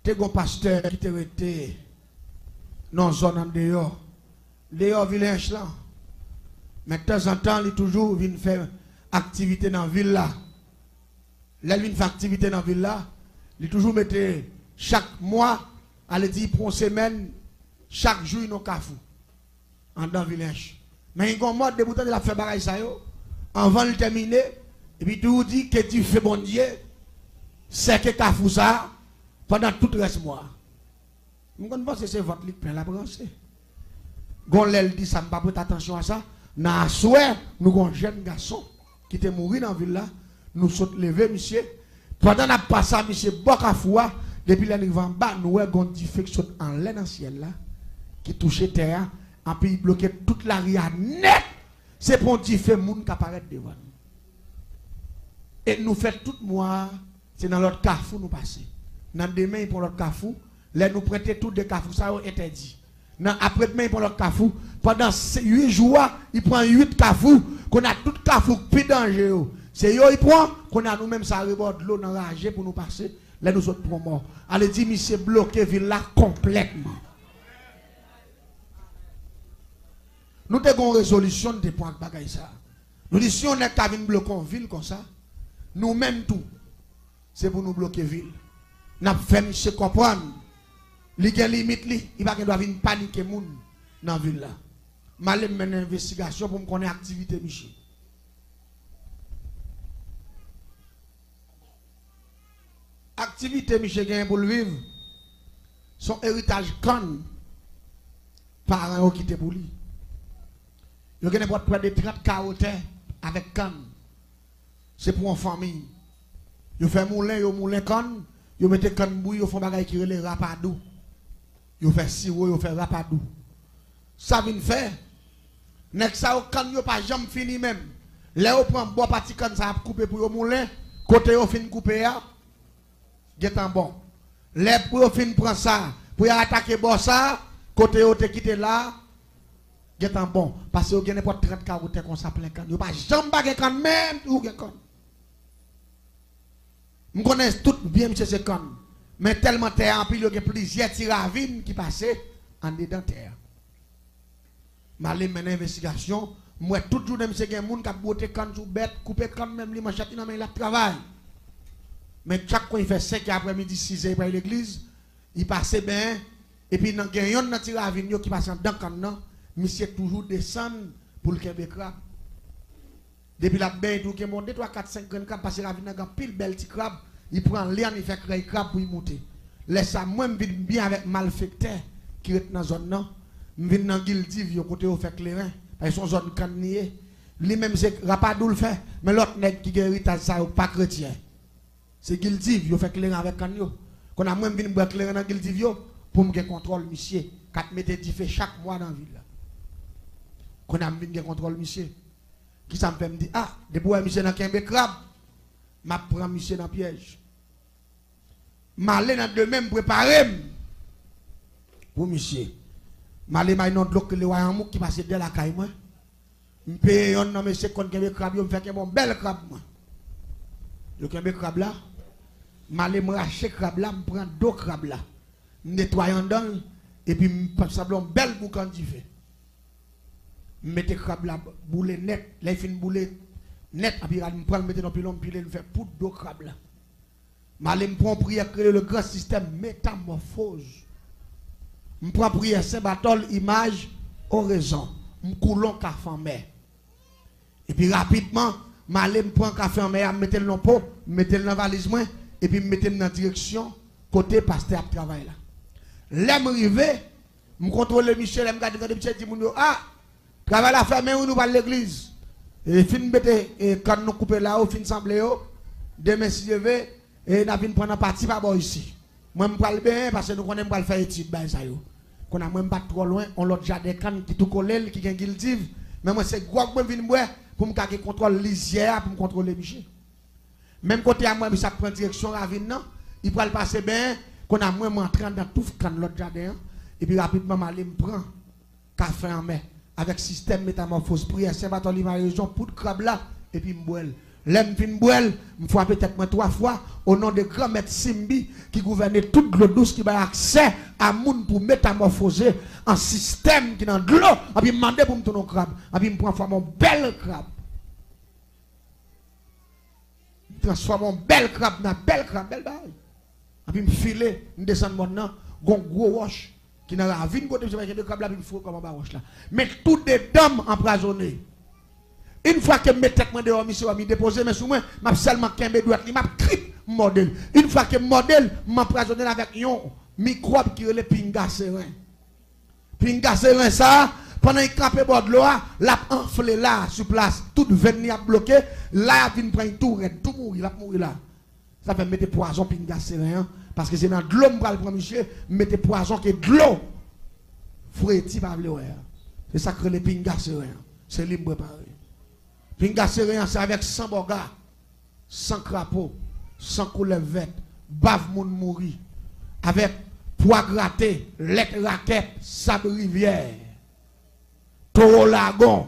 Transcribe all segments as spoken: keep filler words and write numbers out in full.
Te gon pastè ki te rete nan zòn andeyò, deyò Vilèch lan. Men tanzantan, li toujou vin fè aktivite nan vil la. Lè l vin fè aktivite nan vil la, li toujou mete chak mwa, ale di pou yon semèn, chak jou nan kafou anndan Vilèch. Men gen yon mòd, depi w tande l ap fè bagay sa yo, anvan l tèmine, epi toujou di ke dife Bondye sèke kafou sa a pandan tout rès mwa a. M konn panse se vant li k plen l ap ranse. Gon lè l di sa, m pa prete atansyon a sa. Nan aswè, nou gon jèn gason ki te mouri nan vil la. Nou sot leve misye. Pandan n ap pase a misye bò kafou a, depi lè n rive anba, nou wè gon dife k sot anlè nan syèl la, ki touche tè a, anpi l bloke tout lari a nèt. Se pa yon dife moun k aparèt devan nou. E nou fè tout mwa a, se nan lòt kafou nou pase. Nan demen, yon lòt kafou. Lè nou prete tou de kafou sa yo entèdi. Nan apredmen, yon lòt kafou. Pandan se- uit jou a, li pran uit kafou. Kounye a tout kafou k pi danje yo, se yo li pran. Kounye a nou menm sa rebò dlo nan raje pou nou pase. Lè nou sot pran mò, ale di misye bloke vil la konplètman. Nou te gen yon rezolisyon nou te pran ak bagay sa. Nou di si yon nèg ka vin bloke yon vil konsa, nou menm tou, se pou nou bloke vil. N ap fè misye konprann li gen limit li, li pa gen dwa vin panike moun nan vil la. M ale m mennen envestigasyon pou m konnen aktivite misye. Aktivite misye genyen pou l viv, se yon eritaj kann paran yo kite pou li. Yo gen nenpòt prè de trant kawo tè avèk kann. Se pou yon fanmi. Yo fè moulen, yo moulen kann, yo mete kann bouyi, yo fè yon bagay ki rele rapadou. Yo fè siwo, yo fè rapadou. Sa vin fè, nèg sa yo, kann yo pa janm fini menm. Lè yo pran bò pati kann sa y ap koupe pou yo moulen, kote yo fin koupe a, gentan bon. Lè pou yo fin pran sa, pou y atake bò sa, kote yo te kite la, gentan bon. Paske yo gen nenpòt trant kawo tè konsa plen kann. Yo pa janm pa gen kann, menm tou gen kann. M konnen tout byen misye se kann. Men tèlman tè a anpil, yo gen plizyè ti ravin ki pase andedan tè a. M ale mennen envestigasyon, m wè tout jounen misye gen moun k ap bwote kann sou bèt, koupe kann, menm li manchèt li nan men l, l ap travay. Men chak kou li fè senkè aprèmidi, sizè, li pral legliz, li pase benyen, epi nan gen yonn nan ti ravin yo ki pase anndan kann nan, misye toujou desann pou l kenbe krab. Depi l ap benyen tou, gen bon de, twa, kat, senk grenn krab, paske ravin nan gen anpil bèl ti krab, li pran lyann, li fè krèy krab pou li moute. Lè sa, mwen, m vin byen avèk malfektè ki ret nan zòn nan. M vin nan Gildiv yo, kote yo fè kleren, paske se yon zòn kann li ye. Li menm, se rapadou l fè, men lòt nèg ki gen eritaj sa yo pa kretyen. Se Gildiv, yo fè kleren avèk kann yo. Kounye a, mwen, m vin bwè kleren nan Gildiv yo pou m gen kontwòl misye k ap mete dife chak mwa nan vil la. Kounye a, m vin gen kontwòl misye. Kisa m fè? M di, a, depi w wè misye nan kenbe krab, m ap pran misye nan pyèj. M ale nan demen, m prepare m pou misye. M ale may nan dlo k rele Wayanmouk ki pase dèyè lakay mwen. M peye yonn nan mesye k konn kenbe krab yo, m fè kenbe yon bèl krab mwen. Yo kenbe krab la, m ale m rache krab la, m pran do krab la. M netwaye anndan l, epi m p ap sanble yon bèl boukan dife. M mete krab la boule nèt. Lè l fin boule nèt, anpi rad m pran l, m mete nan pilon, m pile l, m fè poud do krab la. M ale m pran yon priyè k rele le gran sistèm metamòfoz. M pran priyè Sen Batòl, imaj, orezon. M koule yon kafe anmè. Epi rapidman, m ale m pran kafe anmè a, m mete l nan po, m mete l nan valiz mwen, epi m mete m nan direksyon kote pastè ap travay la. Lè m rive, m kontwole misye, lè m gade, tande misye di moun yo, a, travay la fèmen wi, nou pral legliz. E fin mete, e, kann nou koupe la yo, fin sanble yo. Demen, si Dye ve, e n a vin pran nan pati pa bò isi. Mwen, m pral benyen, paske nou konnen m pral fè etid bay sa yo. Kounye a, mwen, m pa t twò lwen, on lòt jaden kann ki tou kole l, ki gen Gildiv. Men mwen, se gwòg mwen vin bwè pou m ka gen kontwòl lizyè a, pou m kontwole misye. Menm kote a, mwen, misye ap pran direksyon ravin nan, li pral pase benyen. Kounye a, mwen, m antre anndan touf kann lòt jaden an, epi rapidman, m ale, m pran kafe anmè avèk sistèm metamòfoz, priyè Sen Batòli, imaj, orezon, poud krab la, epi m bwè l. Lè m fin bwè l, m frape tèt mwen twa fwa, o non de Granmèt Simbi ki gouvène tout dlo dous, ki bay aksè a moun pou metamòfoze an sistèm ki nan dlo, anpi m mande pou m tounen yon krab, anpi m pran fòm yon bèl krab. M transfòme yon bèl krab nan bèl krab, bèl bagay. Anpi m file, m desann mòn nan, gon gwo wòch ki nan ravin kote misye pral kenbe krab la, epi m foure kò m anba wòch la. Men tou de dan m anpwazonnen. Yon fwa ke m met tèt mwen deyò, misye wè m, li depoze men sou mwen, m ap sèlman kenbe dwèt li, m ap trip, m mòde l. Yon fwa ke m mòde l, m anpwazonnen l avèk yon mikwòb ki rele pinga seren. Pinga seren sa a, pandan l kanpe bò dlo a, l ap anfle la, sou plas. Tout venn li ap bloke, la y ap vin pran l tou rèd, tou mouri, l ap mouri la. Sa fè m mete pwazon pinga seren an, paske se nan dlo m pral pran misye, m mete pwazon ke dlo fredi pa vle wè a. Se sa k rele pinga seren an. Se li m prepare. Pinga seren an, se avèk san bòga, san krapo, san koulèv vèt, bav moun mouri, avèk pwa grate, lèt rakèt, sab rivyè, towo lagon.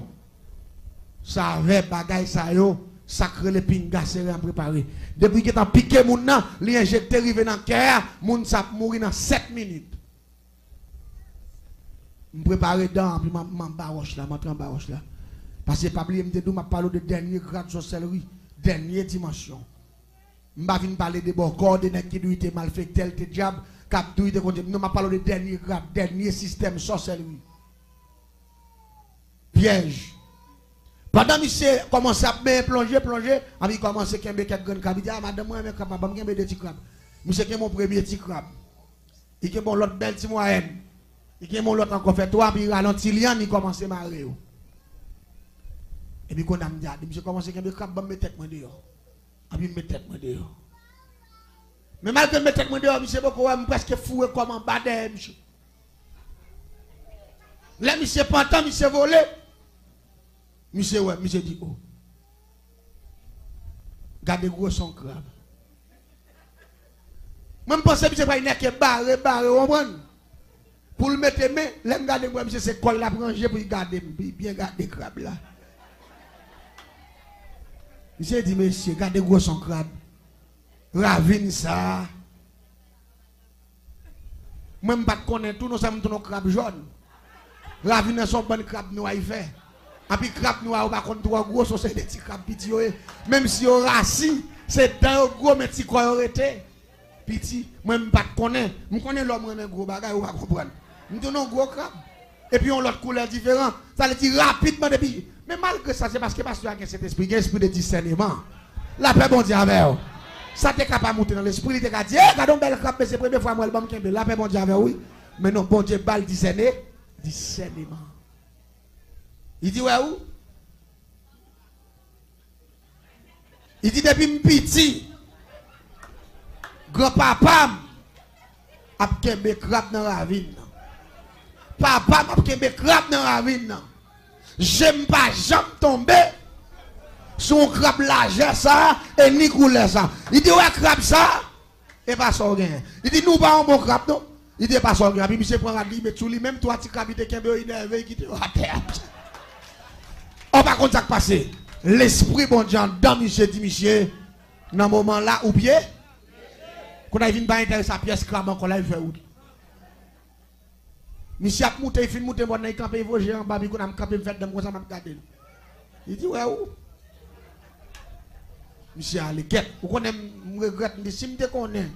Se avè bagay sa yo, sa k rele pinga seren an prepare. Depi l gentan pike moun nan, li enjekte rive nan kè a, moun sa ap mouri nan sèt minit. M prepare dan an, epi m, m anba wòch la, m antre anba wòch la. Paske pa bliye, m te di w, m ap pale w de dènye grad sòsèlri, dènye dimansyon. M pa vin pale de bòkò, de nèg ki di w te malfektè, l te dyab, k ap di w te konn, non, m ap pale w de dènye grad, dènye sistèm sòsèlri. Pyèj. Pandan misye kòmanse ap benyen, plonje, plonje, epi li kòmanse kenbe kèk grenn krab. Li di, "A, madanm, mwen renmen krab, ban m kenbe de ti krab." Misye kenbe yon premye ti krab. Li kenbe yon lòt bèl ti mwayèn. Li kenbe yon lòt ankò, fè twa, epi li rale yon ti lyann, li kòmanse mare yo. Epi kounye a m di, "A, misye kòmanse kenbe krab, ban m met tèt mwen deyò." Epi m met tèt mwen deyò. Men malgre m met tèt mwen deyò, misye poko wè m, m prèske foure kò m anba dèyè misye. Lè misye pantan, misye vole. Misye wè m, misye di, "O, gade gwosè yon krab." Mwen, m panse misye pral nèke bare, bare, w konprann? Pou l mete men, lè m gade, m wè misye se kò l ap ranje pou l gade m, pou l byen gade krab la. Misye di, "Mesye, gade gwosè yon krab. Ravin sa a." Mwen, m pa t konnen tou, non, sa m tounen yon krab jòn. Ravin nan se yon bann krab nwa y fè. Epi krab nwa yo pa konn twò gwo, se yon seri de ti krab piti yo ye. Menm si yo rasi, se dan yo gwo, men ti kò yo rete piti. Mwen, m pa t konnen. M konnen lòm renmen gwo bagay, ou pa konprann. M tounen yon gwo krab. Epi yon lòt koulè diferan. Sa vle di rapidman depi. Men malgre sa, se paske pastè a gen Sentespri, gen espri de disèneman. Lapè Bondye avè w. Sa te ka pa moute nan lespri, li te ka di, "E, gade yon bèl krab, men se premye fwa m wè l, ban m kenbe l." Lapè Bondye avè w, wi. Men non, Bondye ba l disène, disèneman. Li di, "Wè ou?" Li di, "Depi m piti, granpapa m ap kenbe krab nan ravin nan. Papa m ap kenbe krab nan ravin nan. Je m pa janm tonbe sou yon krab lajè sa a e ni koulè sa a." Li di, "Ou wè krab sa a?" E pa sa w genyen. Li di, "Nou pa yon bon krab, non." Li di, "E pa sa w genyen." Epi misye pran rad li, met sou li. Menm twa ti krab li te kenbe yo, li nève, li kite yo atè a. Ou pa konn sa k pase. Lespri Bondye anndan misye di misye, nan moman la, ou pye. Kounye a, li vin pa enterese a pyès krab ankò, la, li fè wout. Misye ap moute, li fin moute bò nan, li kanpe, li voye je anba, pi kounye a m kanpe, m fè dan m konsa, m ap gade l. Li di, "Wè ou?" Misye ale, kèt. Ou konnen, m, m regrèt, m di, "Si m te konnen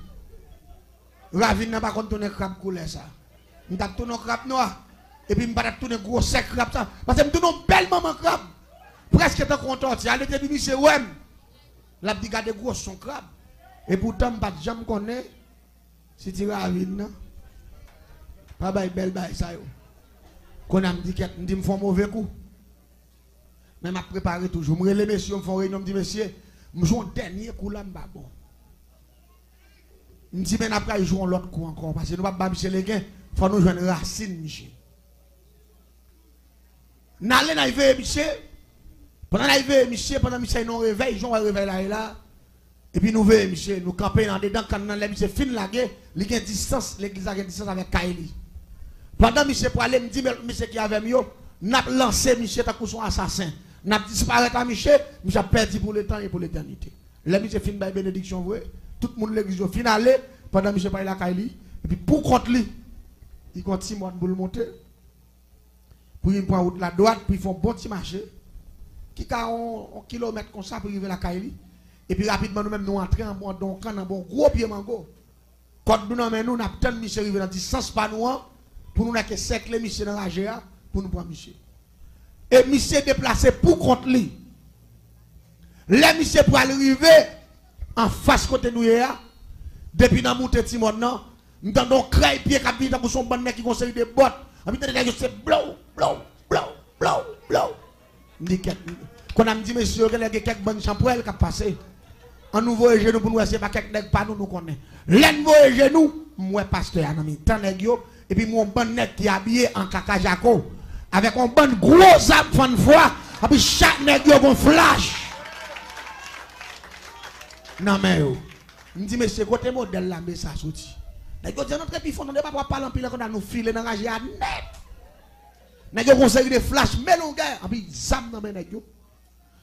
ravin nan pa konn tounen krab koulè sa, m t ap tounen yon krab nwa, epi m pa t ap tounen gwosè krab sa, paske m tounen yon bèl manman krab, prèske tankou yon tòti." Ale, depi misye wè m, l ap di, "Gade gwosè yon krab." Epoutan, m pa t janm konnen Siti ravin nan pa bay bèl bagay sa yo. Kounye a m di kèt, m di m fè yon move kou. Men m ap prepare toujou. M rele mesye yo, m fè yon reyinyon, m di, "Mesye, m jwe yon dènye kou la, m pa bon." M di, "Men n ap pral jwe yon lòt kou ankò, paske nou p ap ba misye legen, fò nou jwenn rasin misye." N ale, n al veye misye. Pandan n al veye misye, pandan misye nan yon revèy, jan w wè revèy la ye la, epi nou veye misye, nou kanpe andedan kann nan, lè misye fin lage, li gen distans, legliz la gen distans avèk kay li. Pandan misye prale, m di, "Men lòt mesye ki avè m yo, n ap lanse misye tankou se yon asasen." N ap disparèt a miche, miche ap pèdi pou letan e pou letènite. Lè miche fin bay benediksyon vre, tout moun legliz yo fin ale, pandan miche pral lakay li, epi pou kont li, li gen yon ti mòn pou l monte, pou li pran wout la dwat, pou li fè yon bon ti mache, ki ka yon, yon kilomèt konsa pou li rive lakay li. Epi rapidman nou menm nou antre anba yon kann, anba yon gwo pye mango. Kòd nou nan men nou, n ap tann misye rive nan distans pa nou an, pou nou nèke sèkle misye nan raje a, pou nou pran misye. E misye deplase pou kont li. Lè misye pral rive anfas kote nou ye a, depi nan moute ti mòn nan, m tande yon krèy pye k ap vini tankou se yon bann nèg ki gen yon seri de bòt. Anpi tande nèg yo se blow, blow, blow, blow, blow. M di kèk, kounye a m di mesye yo genlè gen kèk bann chanpwèl k ap pase. Ann nou voye je nou pou n wè si se pa kèk nèg pa nou nou konnen. Lè n voye je nou, m wè pastè a nan mitan nèg yo, epi m wè yon bann nèg ki abiye an kaka jako, avèk yon bann gwo zam fann fwa, epi chak nèg yo gen flach nan men yo. M di mesye, kote modèl lame sa soti? Nèg yo di ann antre pi fon, tande papa w ap pale anpil an, kounye a nou file nan raje a nèt. Nèg yo gen yon seri de flach, men longè, anpi zam nan men nèg yo.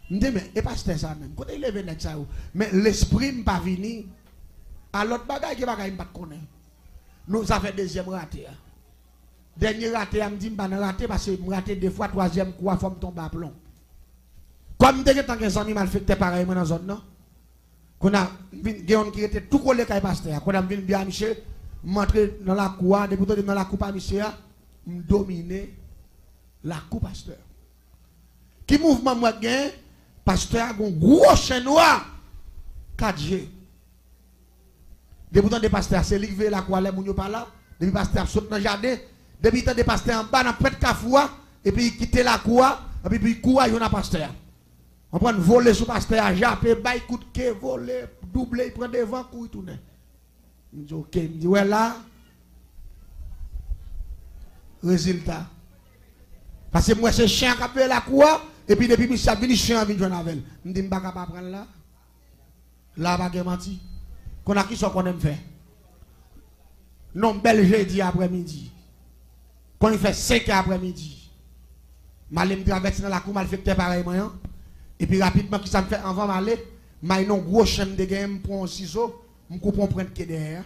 M di, men, e pastè sa menm? Kote li leve nèg sa yo? Men lespri m pa vini a lòt bagay ke bagay m pa t konnen. Nou, sa fè dezyèm rate a. Dènye rate a, m di m pa nan rate, paske m rate de fwa, twazyèm kou a, fò m tonbe aplon. Kòm m te gentan gen zanmi malfektè parèy mwen nan zòn nan, kounye a, m vin gen youn ki rete tou kole kay pastè a. Kounye a, m vin di a misye, m antre nan lakou a, depi w tande m nan lakou pa misye a, m domine lakou pastè a. Ki mouvman m wè k genyen? Pastè a gen yon gwo chen nwa, kat je. Depi w tande pastè a, se li k veye lakou a lè moun yo pa la. Depi pastè a ap sot nan jaden, depi li tande pastè a anba nan pwent kafou a, epi li kite lakou a, epi pou li kouri al jwenn a pastè a. Konprann, vole sou pastè a, jape, bay kout ke, vole, double, li pran devan, kouri tounen. M di, oke, m di, wè la, rezilta. Paske m wè se chen an k ap veye lakou a, epi depi misye ap vini, chen an vin jwenn avè l. M di, m pa ka pa pran l la. La pa gen manti. Kounye a kisa w konnen m fè? Non, bèl jedi aprèmidi. Konn fè senkè aprèmidi. M ale m travèse nan lakou malfektè parèy mwen an. Epi rapidman, kisa m fè anvan m ale? M al nan yon gwo chen m te genyen, m pran yon sizo, m koupe yon pwent ke dèyè a.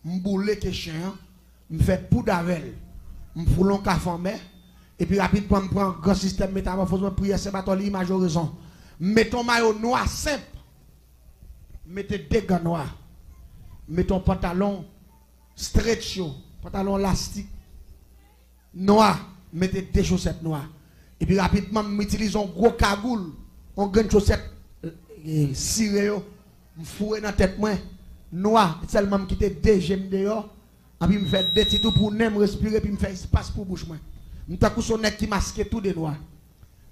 M boule ke chen an, m fè poud avè l, m foule yon kafou anmè, epi rapidman m pran gran sistèm metamòfoz mwen, priyè Sen Batòli, imaj orezon. M mete yon mayo nwa senp, m mete de gan nwa, m mete yon pantalon stretch yo, pantalon lastik nwa, m mete de chosèt nwa. Epi rapidman, m itilize yon gwo kagoul, yon grenn chosèt, e, sire yo, m foure nan tèt mwen, nwa, sèlman m kite de je m deyò, anpi m fè de ti twou pou nen m respire, epi m fè espas pou bouch mwen. M tankou se yon nèg ki maske tou de nwa.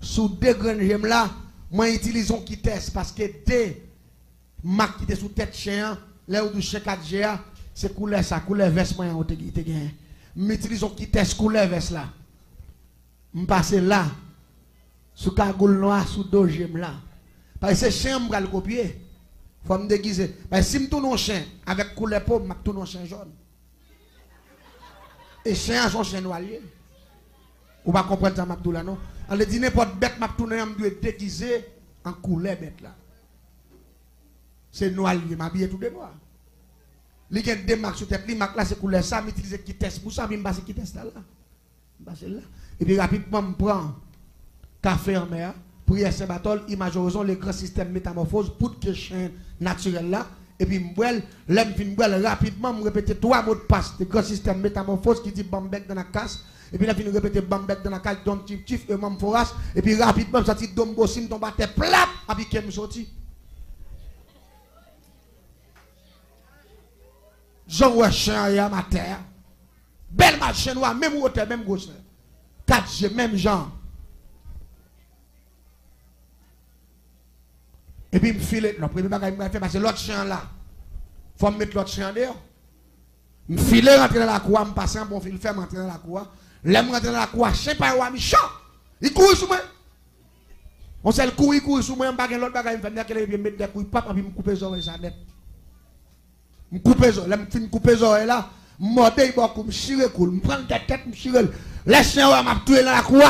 Sou de grenn je m la, mwen itilize yon kitès, paske de mak ki te sou tèt chen an, lè yo di w chen kat je a, se koulè sa, koulè vès mwen an ou te, te genyen. M itilize yon kitès koulè vès la. M pase la, sou kagoul nwa, sou do je m la. Paske se chen an m pral kopye. Fò m degize. Paske si m tounen yon chen avèk koulè po m, m ap tounen yon chen jòn. E chen an se yon chen nwa l ye. Ou pa konprann sa m ap di w la non. An vle di nenpòt bèt m ap tounen an, m dwe degize an koulè bèt la. Se nwa l ye, m abiye tou de nwa. Li gen de mak sou tèt li, mak la se koulè sa, m itilize kitès pou sa, epi m pase kitès la la. M pase l la. Epi rapidman, m pran kafe anmè a, priyè Sen Batòl, imaj orezon, le gran sistèm metamòfoz, poud ke chen natirèl la, epi m bwè l. Lè m fin bwè l, rapidman, m repete twa modpas de gran sistèm metamòfoz ki di ban m bèk dan nan kas, epi lè m fin repete ban m bèk dan nan kas, don tif tif, e manm foras, epi rapidman, m santi do m bosi, m tonbe atè plat, epi ke m soti. Jan w wè chen an ye a m atè a. Bèl machin nwa, menm wotè, menm gwosè. Kat je, menm jan. Epi m file, non, premye bagay m pral fè, pase lòt chen an la. Fò m met lòt chen an deyò. M file rantre nan lakou a, m pase anba yon fil fè, m rantre nan lakou a. Lè m rantre nan lakou a, chen pa yo a mechan. Li kouri sou mwen. Yon sèl kouri, kouri sou mwen, m pa gen lòt bagay m fè, m lève pye m met de kouri pap, anpi m koupe zòrèy sa nèt. M koupe zò, lè m fin koupe zòrèy la, m mòde l bò kou, m chire kou l, m pran l tèt tèt, m chire l. Lè chen an wè m ap touye l nan lakou a,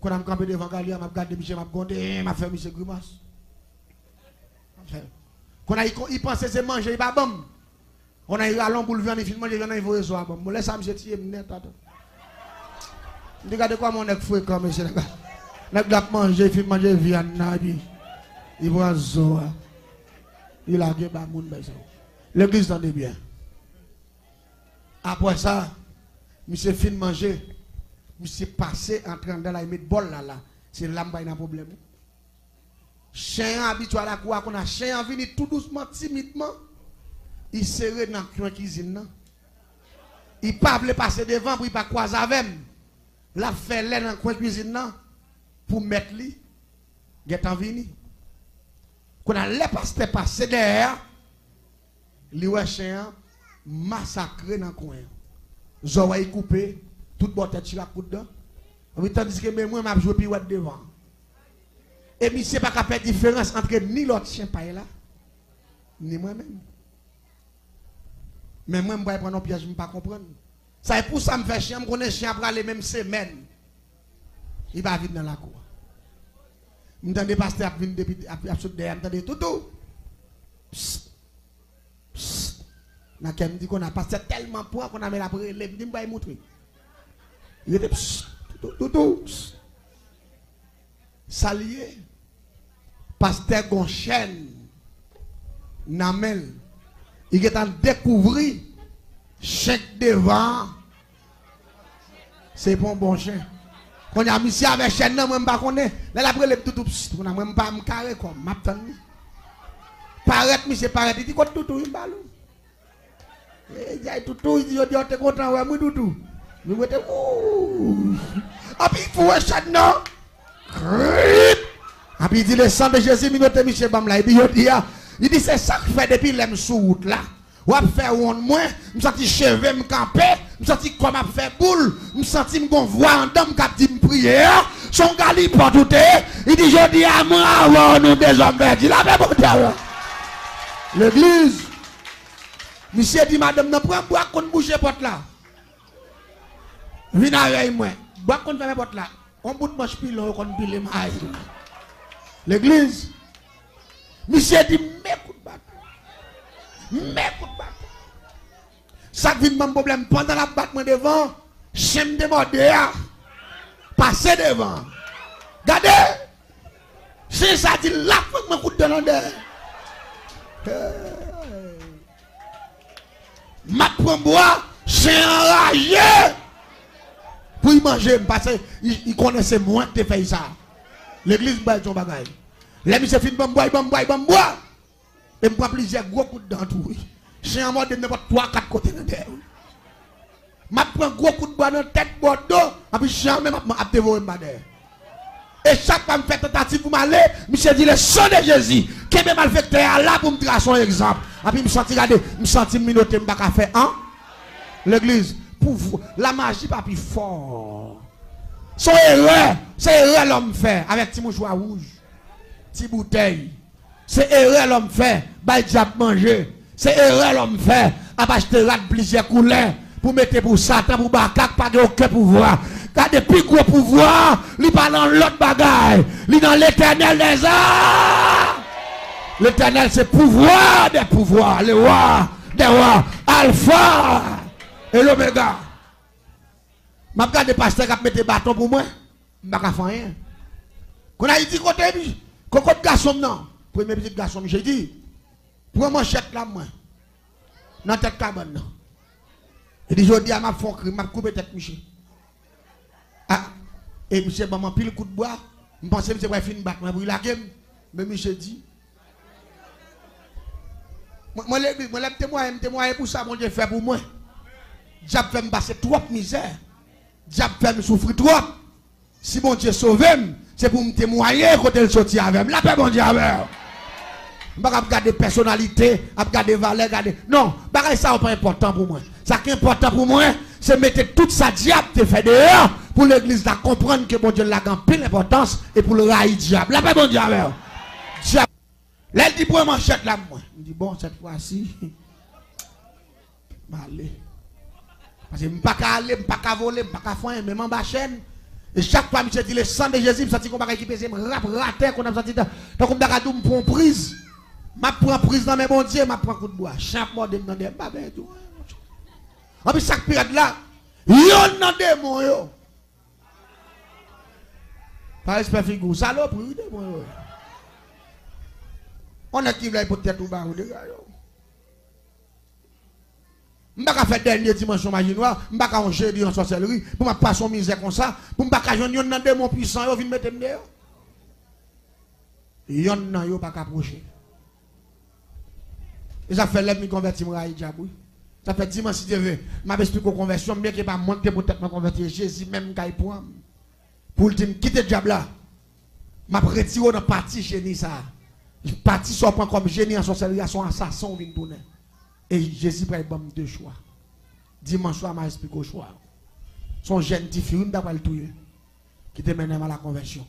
Kounye a m kanpe devan gali a, m ap gade misye, m ap gwonde, m ap fè misye grimas. M ap fè. Kounye a li panse se manje li pa ban m. Kounye a li rale yon boul vyann, li fin manje vyann nan, li voye zo a ban m. Bon, lè sa a, misye tiye m nèt atò. M di gade kòman yon nèg frekan, mesye, nèg la. Nèg la ap manje, li fin manje vyann nan, epi li pran zo a. Li lage ba moun, bay sa. Legliz, tande byen. Apre sa, misye fin manje, misye pase antre anndan la, li met bòl la la. Se la m pral nan pwoblèm wi. Chen an abitye al lakou a, kounye a chen an vini tou dousman, timidman. Li sere nan kwen kizin nan. Li pa vle pase devan pou li pa kwaze avè m. L ap fè lè nan kwen kizin nan pou mèt li gentan vini. Kounye a, lè pastè pase dèyè a, li wè chen an masakre nan kwen an. Zòrèy koupe, tout bò tèt chire ak kout dan. Epi tandiske men mwen, m ap jwe piwèt devan. E misye pa ka fè diferans ant ni lòt chen pay la, ni mwen menm. Men mwen, m pral pran yon pyèj m pa konprann. Sa e pou sa m fè chen an, m konnen chen an prale menm semèn. Li pa vin nan lakou a. M tande pastè ap vin depi, ap, ap sot dèyè, m tande toutou. Psst. Psst. Nan kè m di kounye a pastè tèlman pran kounye a men l ap rele m, di m bay moutre. Li rete psst, toutou, toutou, psst. Sa l ye? Pastè gon chèn nan men l. Li gentan dekouvri chen k devan an. Se pa yon bon chen. Kounye a misye avè chèn nan, mwen m pa konnen. Lè l ap rele m toutou, psst, kounye a mwen m pa, m kare kò m, m ap tann li. Parèt, misye parèt, li di, "Kot toutou?" Li ba l ou. E, jay toutou, li di, "Jodi a w te kontan wè m wi toutou." Li rete, "Ooh." Anpi foure chèn nan. Krip. Anpi di, "Le sang de Jésus, minote misye ban m la." Epi jodi a, li di, "Se sa k fè depi lè m sou wout la, w ap fè wonn mwen, m santi cheve m kanpe, m santi kò m ap fè boul, m santi m gon vwa anndan m k ap di m priye a, se yon galipòt ou te ye." Li di, "Jodi a, mwen avè w, nou de zòm pèdi." Lapè Bondye avè w. Legliz. Misye di madanm nan, "Pran bwa k konn bouche pòt la. Vin avèk mwen." Bwa k konn fèmen pòt la. Yon bout manch pilon yo konn pile may. Legliz. Misye di, "Men kout baton. Men kout baton." Sa k vin ban m pwoblèm, pandan l ap bat mwen devan, chen m te mòde a pase devan. Gade! Chen sa di l ap fouke mwen kout dan nan dèyè. Hey. M ap pran bwa, chen an raje pou l manje m, paske li, li konnen se mwen ki te fè l sa. Legliz, m bay di yon bagay. Lè misye fin ban m bwa, li ban m bwa, li ban m bwa. E m pran plizyè gwo kout dan tou, wi. Chen an mòde m nenpòt twa, kat kote nan dèyè, wi. M ap pran gwo kout bwa nan tèt, bò do, anpi chen an menm ap, ap devore m pa dèyè. E chak fwa m fè tantativ pou m ale, misye di, "Le sang de Jésus, kenbe malfektè a la pou m trase yon egzanp." Anpi m santi, gade, m santi m minote, m pa ka fè an. Legliz, pou, lamaji pa pi fò. Se yon erè, se erè lòm fè avèk ti mouchwa wouj, ti boutèy. Se erè lòm fè, bay dyab manje. Se erè lòm fè, ap achte rad plizyè koulè pou mete pou Satan, pou makak, pa gen okenn pouvwa. Gade, pi gwo pouvwa, li pa nan lòt bagay. Li nan Letènèl dèzame. Letènèl se pouvwa dè pouvwa, le wa dè wa, Alfa e Lomega. M ap gade pastè k ap mete baton pou mwen, m pa ka fè anyen. Kounye a li di, "Kote mi, ko-, kot gason m nan?" Premye pitit gason m, misye di, "Pran manchèt la mwen, nan tèt kabann nan." Li di, "Jodi a, m ap fè yon krim, m ap koupe tèt misye." A, e misye ban m anpil kout bwa, m panse misye pral fin bat mwen pou l lage m, men misye di, Mwen, mwen legliz, mwen lè m temwaye, m temwaye pou sa Bondye fè pou mwen. Dyab fè m pase twòp mizè. Dyab fè m soufri twòp. Si Bondye sove m, se pou m temwaye kote l soti avè m. Lapè Bondye avè w. M pa ka ap gade pèsonalite, ap gade valè, gade. Non, bagay sa yo pa enpòtan pou mwen. Sa ki enpòtan pou mwen, se mete tout sa dyab te fè deyò, pou legliz la konprann ke Bondye lage anpil enpòtans e pou l rayi dyab. Lapè Bondye avè w. Dyab Lè l di, "Pran manchèt la mwen," m di, "Bon, sèt fwa si, m ale." Paske m pa ka ale, m pa ka vole, m pa ka fè anyen, menm anba chèn, E chak fwa misye di le sang de Jésus, m santi gon bagay ki peze m rap atè, kounye a m santi tan- tankou m ta ka di w m pran yon priz. M ap pran priz nan men Bondye, m ap pran kout bwa. Chen ap mòde m nan dèyè, m pa benyen tou. Anpi sa k pi rèd la, yonn nan demon yo. Pa respè figi w, salopri wi demon yo. On nèg ki vle pot tèt ou ba ou degaje w. M pa ka fè dènye dimansyon maji nwa, m pa ka yon jedi an sòsèlri, pou m ap pase yon mizè konsa, pou m pa ka jwenn yonn nan demon pwisan yo vin mete m deyò. Yonn nan yo pa ka pwoche. E sa fè lè m konvèti m rayi dyab wi. Sa fè dimanch si Dye vle, m ap esplike w konvèsyon m byen ke pa mwen ki te pou tèt mwen konvèti, e Jezi menm kay pran m. Pou l di m kite dyab la, m ap retire w nan pati jeni sa a. Pati sa w pran kòm jeni an sòsèlri a, se yon asasen w vin tounen. E Jezi pral ban m de chwa. Dimanch swa, m a esplike w chwa yo. Se yon jèn tifi wi m ta pral touye ki te mennen m a la konvèsyon.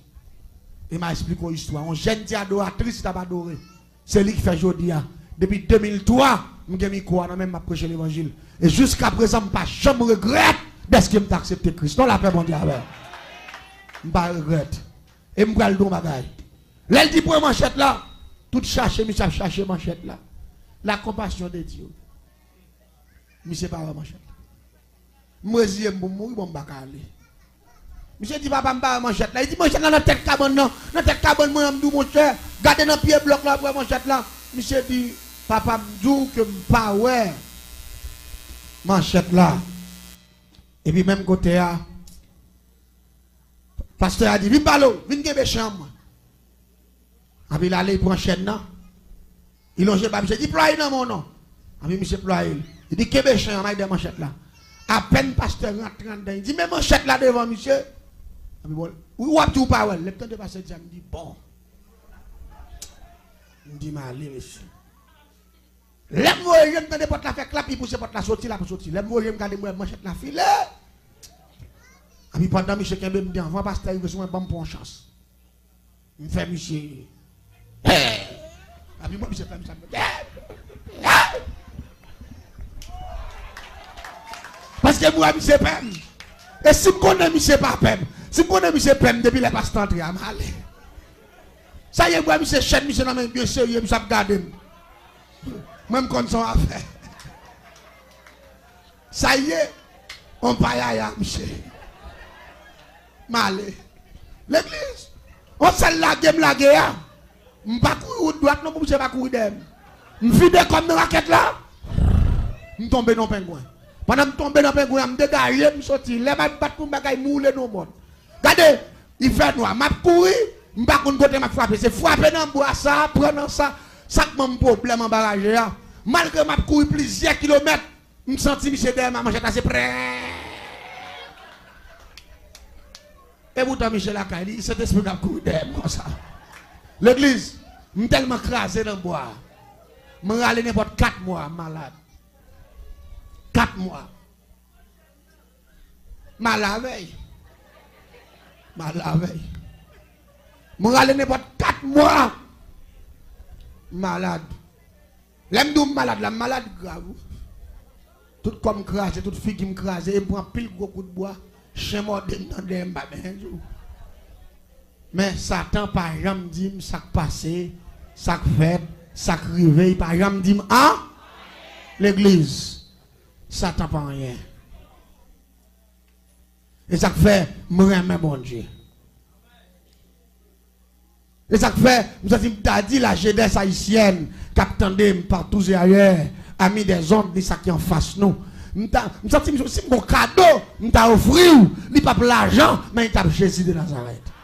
E m a esplike w istwa. Yon jèn ti adoratris ki t ap adore. Se li ki fè jodi a, depi de mil twa, m gen mikwo a nan men m, m ap preche levanjil. E jiska prezan, m pa janm regrèt dèske m te aksepte Kris. Non, lapè Bondye avè w. M pa regrèt. E m pral di w yon bagay. Lè l di pran manchèt la, tout chache misye ap chache manchèt la. La compassion de Dieu. Misye pa wè manchèt la. M reziye m pou m mouri, bon, m pa ka ale. Misye di, "Papa, m pa wè manchèt la." Li di, "Manchèt la nan tèt kabann nan. Nan tèt kabann mwen an, m di w, monchè, gade nan pye blòk la, w ap wè manchèt la." Misye di, "Papa, m di w ke m pa wè manchèt la." Epi menm kote a, pastè a di, "Vin pale w, vin kenbe chen an mwen." Anpi l ale, li pran chèn nan. Li lonje ba misye, li plwaye nan men w non. Anpi misye plwaye l. Li di, "Kenbe chen an, m al dèyè manchèt la." Apèn pastè rantre anndan, li di, "Men manchèt la devan misye." Anpi bon, w ap di w pa wè l. Lè m tande pastè di sa, m di, "Bon." M di, "M ale, mesye." Lè m voye je m tande pòt la fè klap, li pouse pòt la soti, l ap soti. Lè m voye je m gade, m wè manchèt la file. Anpi pandan misye kenbe m, m di, "Anvan pastè rive sou mwen, ban m pran yon chans." M fè misye. Hey! Anpi mwen misye fè m sa. Hey! Hey! Paske m wè misye pè m. E si m konnen misye pa pè m, si m konnen misye pè m depi lè pastè antre a, m ale. Sa ye, m wè misye chèn misye nan men byen serye, misye ap gade m. Mwen m konn sa w ap fè. Sa ye, on payaya misye. M ale. Legliz. On sèl lage m lage a. M pa kouri wout dwat non pou misye pa kouri dèyè m. M vide kò m nan rakèt la. M tonbe nan pengwen. Pandan m tonbe nan pengwen an, m degaje m soti. Lè m ap bat pou m bagay, m woule nan mòn. Gade, li fè nwa. M ap kouri, m pa konn kote m ap frape. Se frape nan bwa sa, pran nan sa. Sa k ban m pwoblèm anba raje a. Malgre m ap kouri plizyè kilomèt, m santi misye dèyè m a manchèt la, se prè. E poutan misye lakay li, Sentespri k ap kouri dèyè m konsa. Legliz, m tèlman kraze nan bwa a. M rale nenpòt kat mwa, m malad. Kat mwa. M al avè l. M al avè l. M rale nenpòt kat mwa. M malad. Lè m di w m malad la, m malad grav wi. Tout kò m kraze, tout figi m kraze, e m pran anpil gwo kout bwa. Chen mòde m nan dèyè, m pa benyen di w. Men Satan pa janm di m sa k pase, sa k fèt, sa k rive, li pa janm di m an. Legliz, Satan pa anyen. E sa k fè m renmen Bondye. E sa k fè m santi m ta di la jeunesse haïtienne k ap tande m partout et ailleurs, amis des ondes, ni sa ki anfas nou. M ta, m santi m si m gon kado m ta ofri w, li p ap lajan, men li t ap Jezi de Nazarèt.